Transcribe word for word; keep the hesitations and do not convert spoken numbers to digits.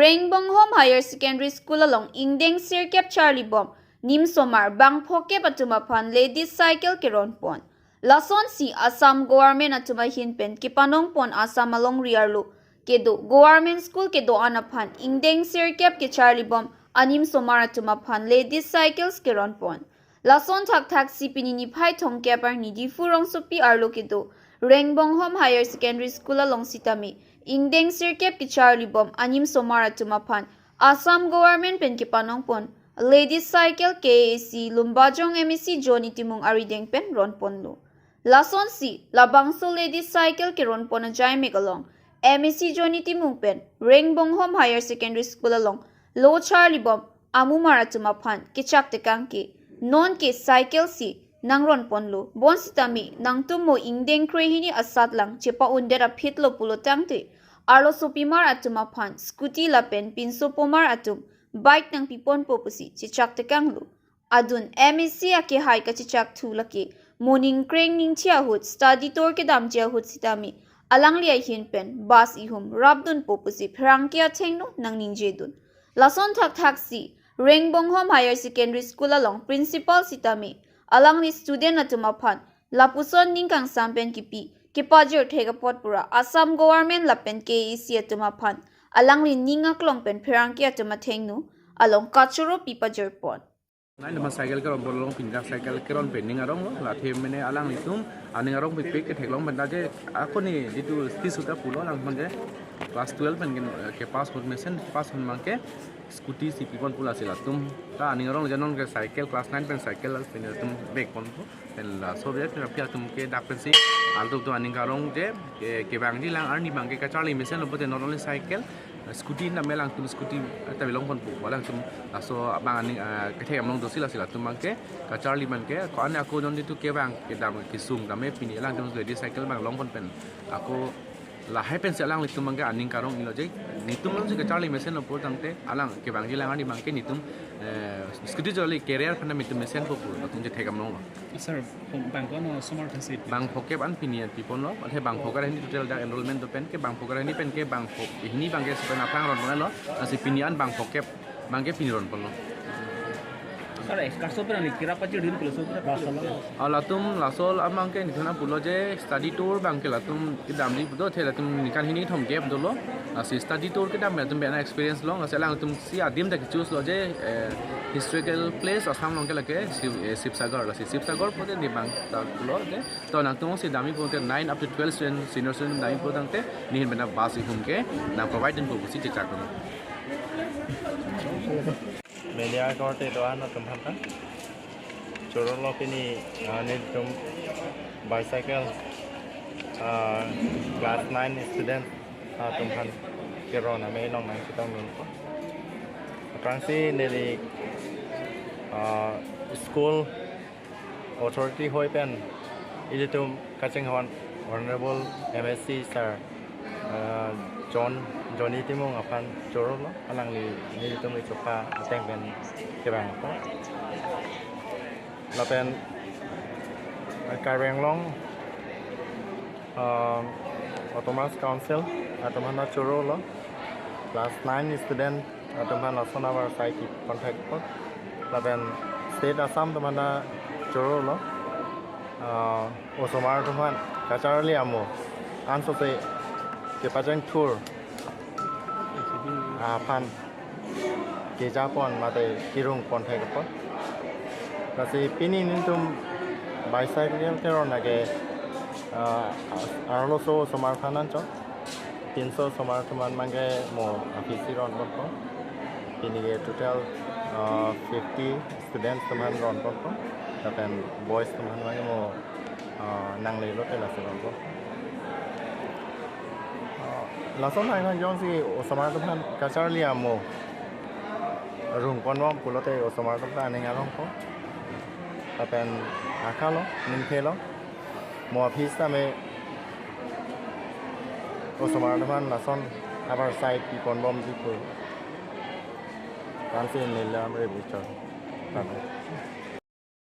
Rengbonghom Higher Secondary School along ingdeng sirkep charlibom nimsomar bangphokep atum aphan ladies cycle keronpon. Lasonsi Assam government atum ahin pen kepanongpon Assam alongri arlo kedo government school kedo-an aphan ingdeng sirkep kecharlibom animsomar atum aphan ladies cycles keronpon. Lason thakthaksi pini niphai thomkep arni Diphu rongsopi arlo kedo Rengbonghom Higher Secondary School along sitame ingdeng sirkep kecharlibom animsomar atum aphan Assam government pen kepanongpon ladies cycle K A A C Lumbajong M A C Johnny Timung arideng pen ronponlo. Lasonsi labangso ladies cycle keronpon ajaimek along M A C Johnny Timung pen Rengbonghom Higher Secondary School along lo charlibom amumar atum aphan kechak tekang ke nonke cycle si nangronponlo. Bonsitame nangtum mo ingdeng krehini asatlang chepa-undet aphitlo pulo tangte arlosopimar atum aphan scooty lapen pinsopomar atum bike nangpiponpo pusi chechak tekanglo. Adun M A C akehai kachechakthu lake mo ningkreng ningthi ahut study tour kedamji ahut sitame alangli ahin pen bus ihum rapdunpo pusi pherangke athengno nangningjedun. Lason thakthaksi Rengbonghom Higher Secondary School along principal sitame alangli student atum aphan lapuson ning kangsam pen kipi kepajir thek apot pura Assam government lapen K A A C atum aphan alangli ning aklong pen pherangke atum athengno along kachoro pipajirpon. Nine ma cycle keron bolong pinjak cycle keron pen ning aronglo, lathe mene alanglitum aning arong pipik ketheklong pen ta je ako ni jitu sti suta pulo alang pen je class twelve pen ke, ke pass hut mesen pass hut mangke scooty si pipon pu lasi latum ta aning arong je nonke cycle class nine pen cycle pen latum bag ponpo pen laso bag pen aphi atum ke dak pensi altu tu aning arong je ke, kevangji lang arni bangke kacharli mesenlo pote not only cycle, scooty na me alangtum scooty ta belong ponpo alangtum laso abang aning, ah, kethek amlong dosi lasi latum bangke kacharli bangke ko ane ako jon jitu kevang kedam kesung tame pini alangtum ladies cycle bang longpon pen ako lahai pensi alanglitum bangke aning arong ilo je nitum alongsi kacharli mesenlo pu tangte alang kevangji lang arni bangke nitum, eh, scooty joli career aphan nitum mesenpo pu latum je thek amlonglo. Sir, bang kono osomar aphansi? Bangphokep an pini an piponlo, athe bangphokep arni total dak enrollment do pen ke bangphokep arni pen ke bangphok hini bangke sepen aphrang ronponlo, lasi pini an bangphokep bangke pini ronponlo. Sir, excursion pen ani kira pachir din pulo so kira pachir. Ah, latum laso amangke nithana pulo je study tour bangke latum kedamji pudo the latum ningkan hini thomkep dolo. Lasi study tour kedam latum bena experience long, lasi alangtum si adim dak choose lo je, eh, historical place Assam along ke lake Shiv, eh, Shivsagar, lasi Shivsagar pote ni bang ta pulo je. To nangtum si damji pote nine up to twelve student, senior student damji po tangte nihin bena bus ihum ke nang provide dunpo pusi chechak dun. Media korte do-an atum aphan ta chorolo pini, ah, nelitum bicycle, ah, class nine student atum aphan keron ame long nangchetongdunpo. Aphrangsi neli, ah, school authority hoi pen ilitum kachinghon Honorable M A C sir, ah, John, Johnny Timung aphan chorolo alangli nelitum ichoka ateng pen kevangpo. Lapen, ah, Karbi Anglong, ah, Autonomous Council atum aphan chorolo, class nine student atum aphan lason abar sai kepon thekpo. Lapen state Assam atum aphan chorolo, ah, osomar atum aphan kacharli amo ansose kepacheng thur aphan kejapon mate kerungpon thekpo. Lasi pini nelitum bicycle keron lake, ah, arloso osomar aphan anchot pinso osomar atum aphan bangke mo aphi si ronponpo. Pini ke total, ah, fifty students atum aphan ronponpo. Lapen boys atum aphan bangke mo, ah, nangle lote lasi ronpo. Ah, lason hai nang jongsi osomar atum aphan kacharli amo rungponbom pulote osomar atum ta aning arongpo. Lapen akalo, ningphelo. Mo aphi sitame osomar atum aphan lason abar sai piponbomji pu. Kansi nilam re bichar.